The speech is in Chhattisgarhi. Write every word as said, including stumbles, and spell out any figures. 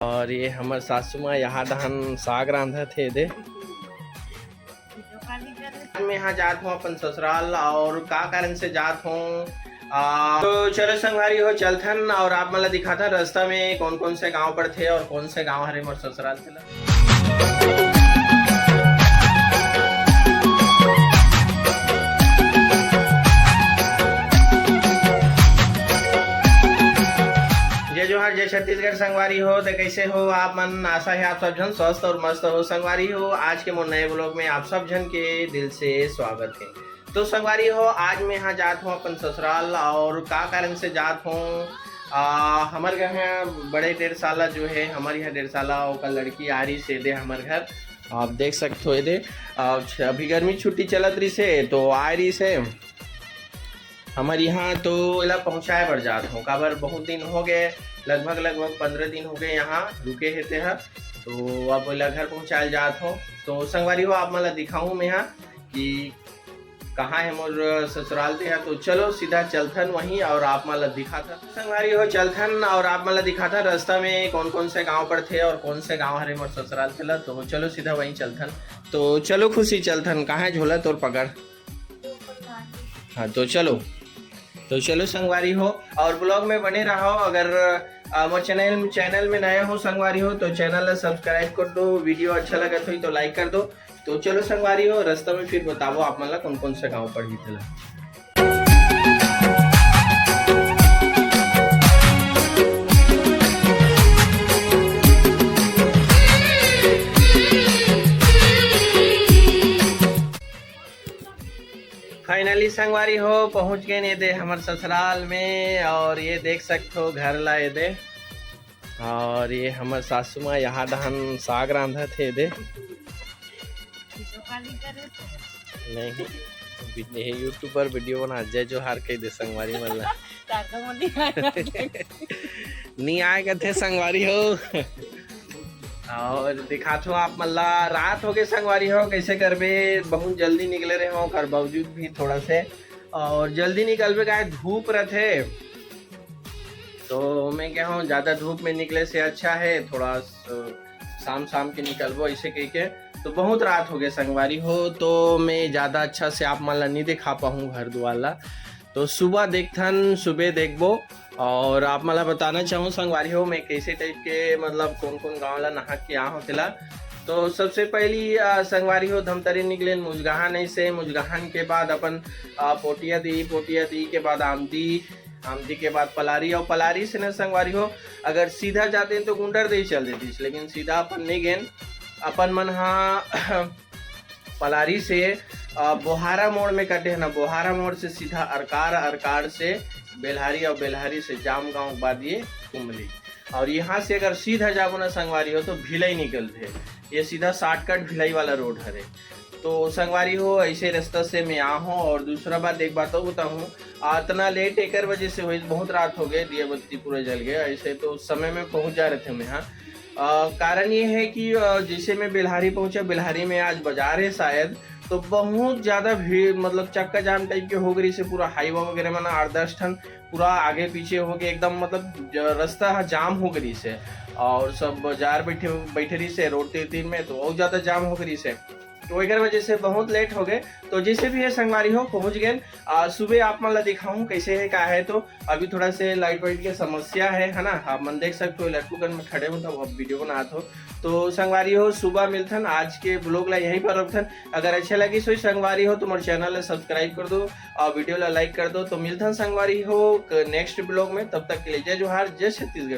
और ये हमर सासू माँ यहाँ दहन साग रांधत हे दे। मैं यहाँ जात हूँ अपन ससुराल, और का कारण से जात हूँ, आ, तो चलो संगवारी हो, चलथन और आप मन ला दिखाथन रास्ता में कौन कौन से गांव पड़थे और कौन से गांव हरे मोर ससुराल। जय जोहार, जय छत्तीसगढ़ संगवारी हो। तो कैसे हो आप मन? आशा है आप सब झन स्वस्थ और मस्त हो संगवारी हो। आज के मोर नए ब्लॉग में आप सब झन के दिल से स्वागत है। तो संगवारी हो, आज मैं यहाँ जात हूँ अपन ससुराल, और का कारण से जात हूँ, आ, हमर घर यहाँ बड़े डेढ़ साला जो है, हमर यहाँ डेढ़ साला ओकर लड़की आ रही से दे हमर घर। आप देख सकते हो ये दे, आ, छ-, अभी गर्मी छुट्टी चलत रही से तो आ रही से हमर यहाँ, तो एला पहुँचाए बर जात हूँ। काबर बहुत दिन हो गए, लगभग, लगभग पंद्रह दिन हो गए यहाँ रुके हे ते ह। तो अब एला घर पहुँचाए जात हूँ। तो संगवारी हो, आप मन ला दिखाऊँ मैं यहाँ कि कहाँ है मोर ससुराल ते ह। तो चलो सीधा चलथन वहीं और आप मन ला दिखाथन। संगवारी हो, चलथन और आप मन ला दिखाथन रास्ता में कौन कौन से गांव पड़थे और कौन से गांव हरे मोर ससुराल ते ला। तो चलो सीधा वहीं चलथन। तो चलो खुशी, चलथन। कहाँ है झोला तोर पकड़? हाँ, तो चलो, तो चलो संगवारी हो, और ब्लॉग में बने रहो। अगर, आ, मोर चैनल, चैनल में नया हो संगवारी हो, तो चैनल ला सब्सक्राइब कर दो, वीडियो अच्छा लगत होई तो लाइक कर दो। तो चलो संगवारी हो, रास्ता में फिर बताबो आप मन ला कौन कौन सा गांव पड़ही तेला। फाइनली संगवारी हो, पहुंच गए ने दे हमर ससुराल में। और ये देख सकते हो घर ला ये दे, और ये हमर सासू माँ यहाँ दहन साग रांधत हे दे। नहीं, ये यूट्यूब पर वीडियो बना, जय जोहार कह दे संगवारी मन ला। नहीं आए कथे संगवारी हो। और दिखात हो आप मन ला, रात हो गए संगवारी हो, कैसे करबे, बहुत जल्दी निकले रहे हो, कर बावजूद भी थोड़ा से, और जल्दी निकलबे काहे धूप रहते, तो मैं क्या हूँ, ज़्यादा धूप में निकले से अच्छा है थोड़ा स-, शाम शाम के निकलबो ऐसे कह के। तो बहुत रात हो गए संगवारी हो, तो मैं ज़्यादा अच्छा से आप मन ला नहीं दिखा पाऊँ घर दुआर ला। तो सुबह देखथन, सुबह देखबो। और आप मन ला बताना चाहूँ संगवारी हो, मैं कैसे टाइप के, मतलब कौन कौन गांव ला नहा के आ हों तेला। तो सबसे पहली, आ, संगवारी हो, धमतरी निकले मुजगहान, ऐसे मुजगहान के बाद अपन, आ, पोटिया दी, पोटिया दी के बाद आमदी, आमदी के बाद पलारी, और पलारी से न संगवारी हो, अगर सीधा जाते हैं तो गुंडरदेही चल देती, लेकिन सीधा अपन नहीं गेन, अपन मन हा पलारी से, अ, बोहारा मोड़ में कटे है ना, बोहारा मोड़ से सीधा अरकार, अरकार से बेल्हारी और बेल्हारी से जामगांव के बाद ये कुमली। और यहाँ से अगर सीधा जाबो ना संगवारी हो तो भिलाई निकलते हैं, ये सीधा शॉर्टकट भिलाई वाला रोड हरे। तो संगवारी हो, ऐसे रास्ता से मैं आ हूँ। और दूसरा बात, एक बात और बताऊँ, इतना लेट एकर वजह से हुई, बहुत रात हो गए, दिया बत्ती पूरा जल गया, ऐसे तो समय में पहुँच जा रहे थे मैं यहाँ। अ, कारण ये है कि, अ, जैसे मैं बेल्हारी पहुंचा, बेल्हारी में आज बाजार है शायद, तो बहुत ज़्यादा भीड़, मतलब चक्का जाम टाइप के हो गई से, पूरा हाईवा वगैरह में ना आठ दस ठन पूरा आगे पीछे हो गए एकदम, मतलब ज-, रास्ता हा जाम हो गई से, और सब बाजार बैठे, बैठे रही से रोड तीन तीन में, तो और ज़्यादा जाम हो गई से, तो एकर वजह से बहुत लेट हो गए। तो जैसे भी है संगवारी हो, पहुंच गए। आ, सुबह आप मन ला दिखाऊं कैसे है, का है, तो अभी थोड़ा से लाइट वाइट के समस्या है, है ना। आप मन देख सकते हो, लट्टू कन में खड़े हो, तब अब वीडियो बनात हो। तो संगवारी हो, सुबह मिलथन, आज के ब्लॉग ला यहीं पर रखथन। अगर अच्छा लगी सोई संगवारी हो, तो मोर चैनल ला सब्सक्राइब कर दो और वीडियो ला लाइक कर दो। तो मिलथन संगवारी हो नेक्स्ट ब्लॉग में, तब तक के लिए जय जोहार, जय छत्तीसगढ़।